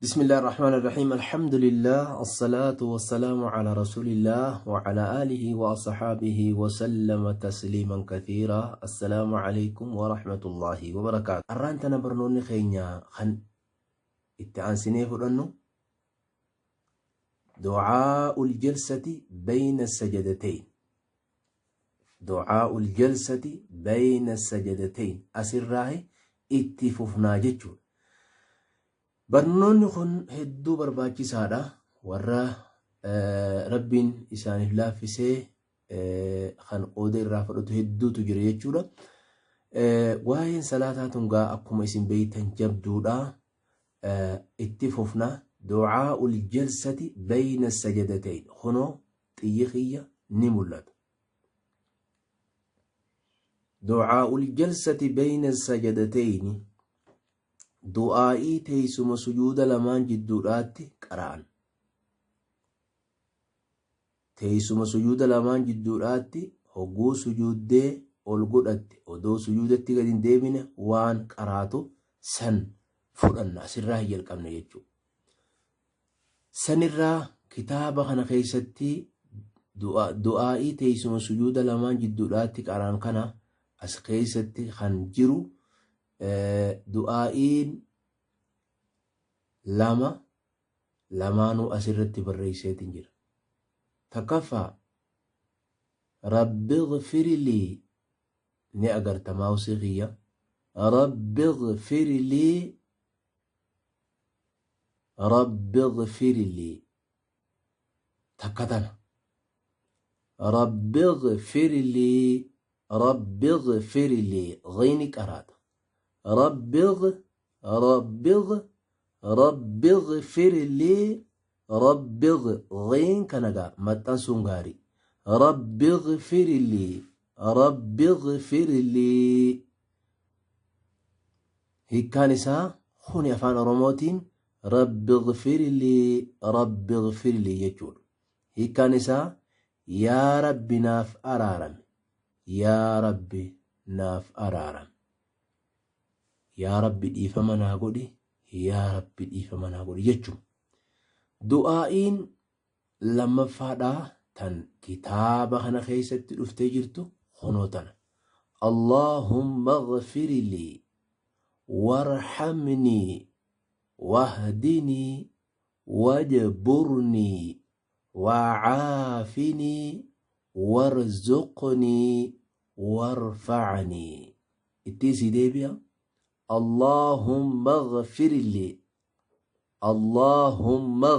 بسم الله الرحمن الرحيم الحمد لله الصلاة والسلام على رسول الله وعلى آله وأصحابه وسلم تسليما كثيرا السلام عليكم ورحمة الله وبركاته أرانتنا برنوني خينيا خن اتعانسيني فرنو دعاء الجلسة بين السجدتين دعاء الجلسة بين السجدتين أسراه اتففنا جتشو Barnoonni kun hedduu barbaachisaadha. Warra Rabbiin isaaniif laaffisee kan qooda irraa fudhatu hedduutu jira jechuudha. Waa'een salaataa tun gaa akkuma isin beektan jabduudha. Itti fufna du'aa'ul jalsati bayna sajadatain kunoo xiyyi kiyya ni mul'ata. Du'aa'ul jalsati bayna sajadataini Du'aa'ii teessuma sujuuda lamaan jidduudhaatti qara'an. Teessuma sujuuda lamaan jidduudhaatti hogguu sujuuddee ol godhatte odoo sujuudatti gad hin deebine waan qaraatu san fudhanna asirraa hin jalqabne jechuudha. Sanirraa kitaaba kana keessatti du'aa'ii teessuma sujuuda lamaan jidduudhaatti qara'an kana as keessatti kan jiru Du'aa'iin lama lamaanuu asirratti barreesseetiin jira. Takkaffaa Rabbi gfirilii ni agarta maawusii kiyya. Rabbi gfirilii Rabbi gfirilii takka tana. Rabbi gfirilii Rabbi ighfir lii ghayni qaraata. Rabbi Rabbi Rabbi ighfir lii Rabbi ghayn kana gaa maxxansuun gaarii. Rabbi ighfir lii Rabbi ighfir lii hiikkaan isaa kuni afaan Oromootiin Rabbi ighfir lii Rabbi ighfir lii jechuudha. Hiikkaan isaa Yaa Rabbi naaf araarami. Yaa Rabbi naaf araarami. Yaa Rabbi dhiifama naa godhi. Yaa Rabbi dhiifama naa godhi jechuun. Du'aa'iin lammaffaadhaa tan kitaaba kana keessatti dhuftee jirtu kunoo tana. Allahumma ghfiri lii warhamnii wahdinii wajburnii wacaafinii warzuqnii warfacnii ittii sii deebi'a Allahumma ghfir lii Allahumma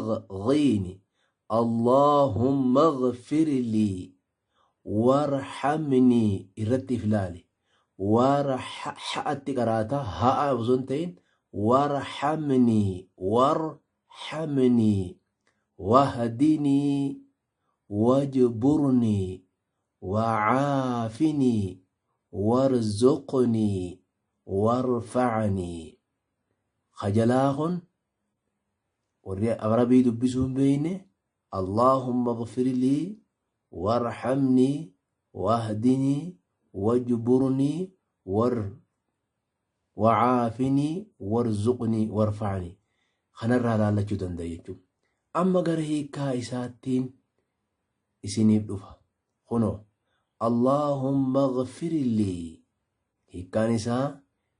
ghini Allahumma ghfir lii warhamnii irratti if laali warha'atti qaraata ha'a osoo hin ta'in warhamnii warhamnii wahdinii wajburnii wacaafinii warzuqnii warfacnii kajalaa kun warri arabii dubbisuu hin beekne Allahumma ighfir lii warhamnii wahdinii wajburnii war wacaafinii warzuqnii warfacnii kanarraa laallachuu danda'a jechuudha. Amma gara hiikkaa isaattiin isiniif dhufa. Kunoo Allahumma ighfir lii hiikkaan isaa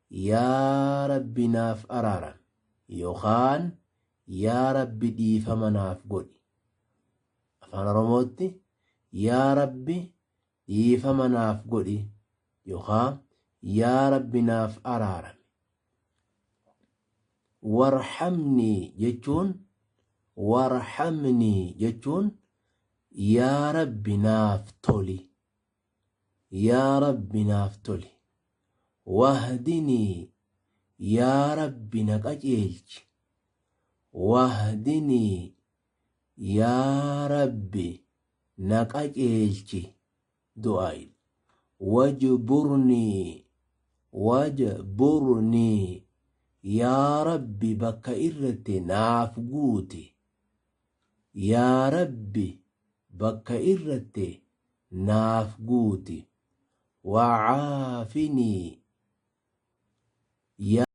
yaa Rabbi naaf araarami yookaan yaa Rabbi dhiifama naaf godhi. Afaan Oromootti yaa Rabbi dhiifama naaf godhi yookaan yaa Rabbi naaf araarami. Warhamnii jechuun warhamnii jechuun yaa Rabbi naaf toli. Yaa Rabbi naaf toli. Wahdinii yaa Rabbi na qajeelchi. Wahdinii yaa Rabbi na qajeelchi du'aa'iidha. Wajburnii wajburnii Yaa Rabbi bakka irratte naaf guuti. Yaa Rabbi bakka irratte naaf guuti. Wacaafinii.